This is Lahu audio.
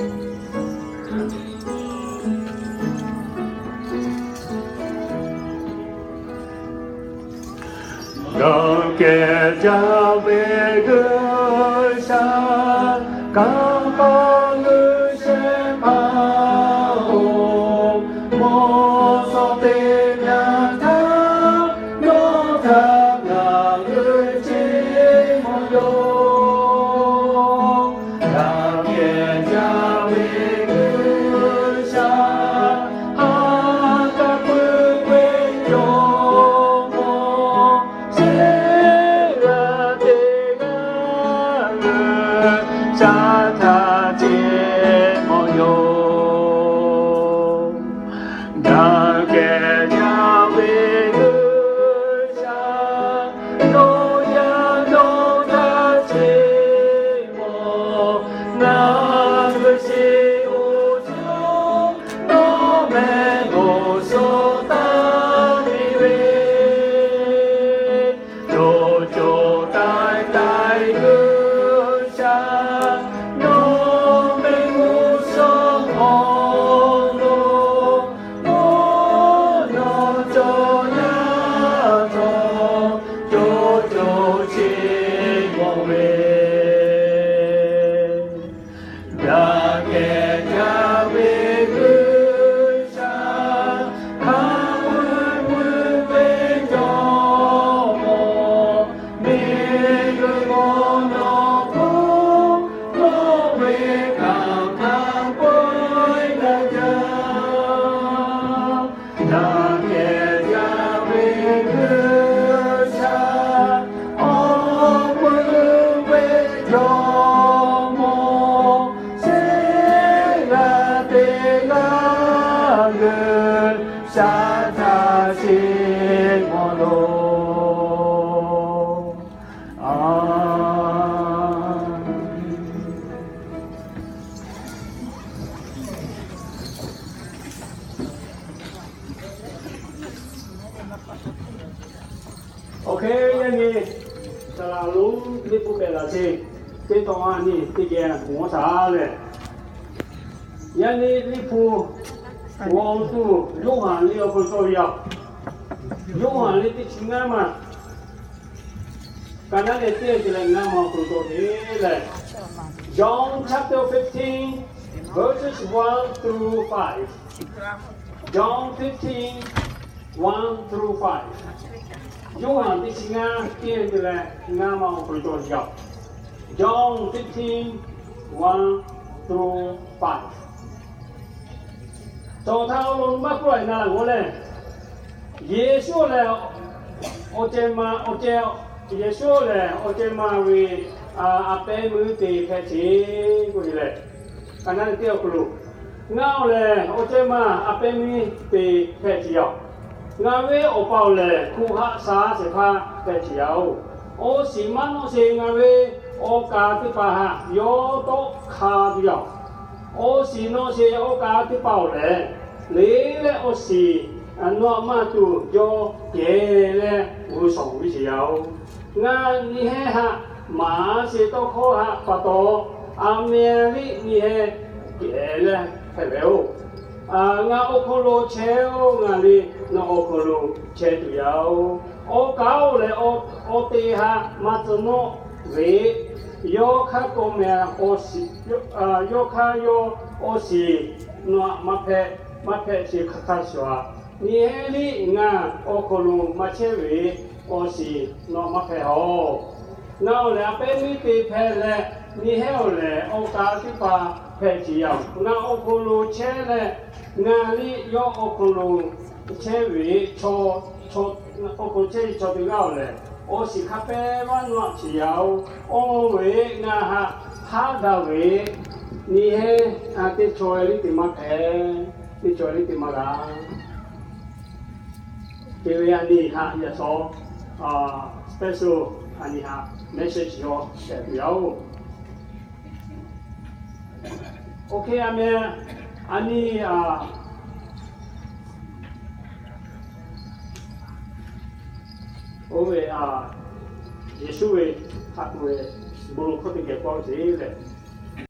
Ngaˬ hui kehˬ jaˇ ve G'uiˬsha, kanˇ paˆ G'uiˬsha maˇ oˬ, mawˬ suhˍ teˇ nyi htaˇ, nawˬ htaꞈ ngaˬ hui chiˇ mvuh yoˬ. Ngaˬ hui kehˬ jaˇ ve G'uiˬsha, ha k'aˉ puiˉ ve Jawˇmawˇ, sheˍ g'aˇ teˇ g'aˇ G'uiˬsha htaꞈ chiˇ mvuh yoˬ. Ngaˬ hui kehˬ jaˇ ve G'uiˬsha, nawˬ yaˇ nawˬ htaꞈ chiˇ mvuh, ngaˬ hui shiˍ oˬ cawˬ, nawˬ meh g'uˇ suhˍ taˍ piˇ ve, co co taiˍ taiˍ G'uiˬsha, nawˬ meh g'uˇ suhˍ awˬ lo, nawˬ cawˬ yaˇ htawˇ, co co chiˇ mvuh ve. Ngaˬ kehˬ jaˇ ve G'uiˬsha, ha k'aˉ puiˉ ve Jawˇmawˇ, miˬguiˬ hk'aw nawˬ hpawˇ lawˇ ve kanˇ paˆ pawehˇ gaˇ jaˇ. Ngaˬ kehˬ jaˇ ve G'uiˬsha, awˬ puiˉ ve Jawˇmawˇ, sheˍ g'aˇ teˇ g'aˇ G'uiˬsha htaꞈ chiˇ mvuh loˬ. A Ok, yaꞈ nyi, saˍ laꞈ lonˉ Liꞈ hpu pehꞈ laˬ sheˍ. Teˇ taw a nyi teˇ geh g'awˬ shaˍ lehˬ, yaꞈ nyi Liꞈ hpu g'awˬ tuˬ Yoˇhanˬ liꞈ awˬ hk'aw lo cawˬ ve yoˬ. Yoˇhanˬ liꞈ teˇ chi ngaˇ maˬ, ka naˉ leh teˇ chi leh ngaˇ maˬ awˬ hk'aw lo cawˬ ve lehˬ, John chapter fifteen, verses one through five. John fifteen, one through five. Yoˇhanˬ teˇ chi ngaˇ teˇ chi leh ngaˇ maˬ awˬ hk'aw lo cawˬ ve yoˬ. John fifteen, one through five. Cawˬ htaˇ awˬ lawn maˇ k'oˆ laiˬ na laˬ g'awˇ lehˬ, Yeˍsuˆ lehˬ awˬ ceh ma, awˬ ceh, Yeˍsuˆ lehˬ awˬ ceh ma ve a pehˉ meuˇ te hpehꞈ ce k'oˆ ve lehˬ, ka naˉ teˇ awˬ hk'aw lo, ngaˬ oˬ lehˬ awˬ ceh ma a pehˉ meuˇ te hpehꞈ ce yaˬ. Ngaˬ ve Awˬ pa oˬ lehˬ hko haˆ sha shehˍ hpaˇ hpehꞈ ce yaˇ oˬ. Awˬ shiˍ maˇ nawˆ sheˍ ngaˬ ve awˬ kaˍ teˇ hpaˍ htaꞈ yawˇ tawˆ hk'a tuˬ yaˇ oˬ. Awˬ shiˍ nawˆ sheˍ awˬ kaˍ teˇ hpaˍ oˬ lehˬ, le leh awˬ shiˍ nawˆ maˇ tuˬ yawˇ kehˬ leh g'uˇ suhˍ ve sheˍ yaˇ oˬ. Ngaˬ nyi heh htaꞈ maˍ sheˍ tawˇ hkawˇ htaꞈ pa taw, a meh liˇ nyi heh kehˬ leh hpehꞈ ve oˬ. Ngaˬ awˬ hk'aw lo chehˇ oˬ, ngaˬ le nawˬ awˬ hk'aw lo chehˇ tuˬ yaˇ oˬ. Awˬ kaˍ oˬ lehˬ awˬ te htaꞈ maˇ tcuh nawˆ ve, yawˇ hk'aˇ kawꞈ meh awˬ shiˍ, yawˇ hk'aˇ yawˇ awˬ shiˍ nawˆ maˇ hpehꞈ, maˇ hpehꞈ sheˍ hk'a hk'a shuˍ a. Nyi heh liˇ ngaˬ awˬ hk'aw lo maˇ chehˇ ve, awˬ shiˍ nawˆ maˇ hpehꞈ hawˬ. Ngaˬ oˬ lehˬ a pehˉ meuˇ te hpehꞈ leh, nyi heh oˬ lehˬ awˬ kaˍ teˇ hpaˍ hpehꞈ ce yaˇ oˬ. Ngaˬ awˬ hk'aw lo chehˇ leh, ngaˬ liˇ yawˇ awˬ hk'aw lo chehˇ ve, awˬ hk'aw chehˇ ve chaw teˇ g'aˇ oˬ lehˬ, awˬ shiˍ hk'a pehˉ maˇ nawˆ ce yaˇ oˬ. Awˬ ve ngaˬ htaꞈ haˉ daꞈ ve, nyi heh teˇ chaw liˇ te maˇ hpehꞈ, teˇ chaw liˇ te maˇ g'a. Te ve a nyi htaꞈ yaꞈ shaw special a nyi htaꞈ message yawˇ shehˍ tuˬ yaˇ oˬ. Ok, a meh, a nyi a, oˇ ve a, Yeˍsuˆ ve hk'a tuˬ ve bon hkawˇ teˇ geh paw ce lehˬ,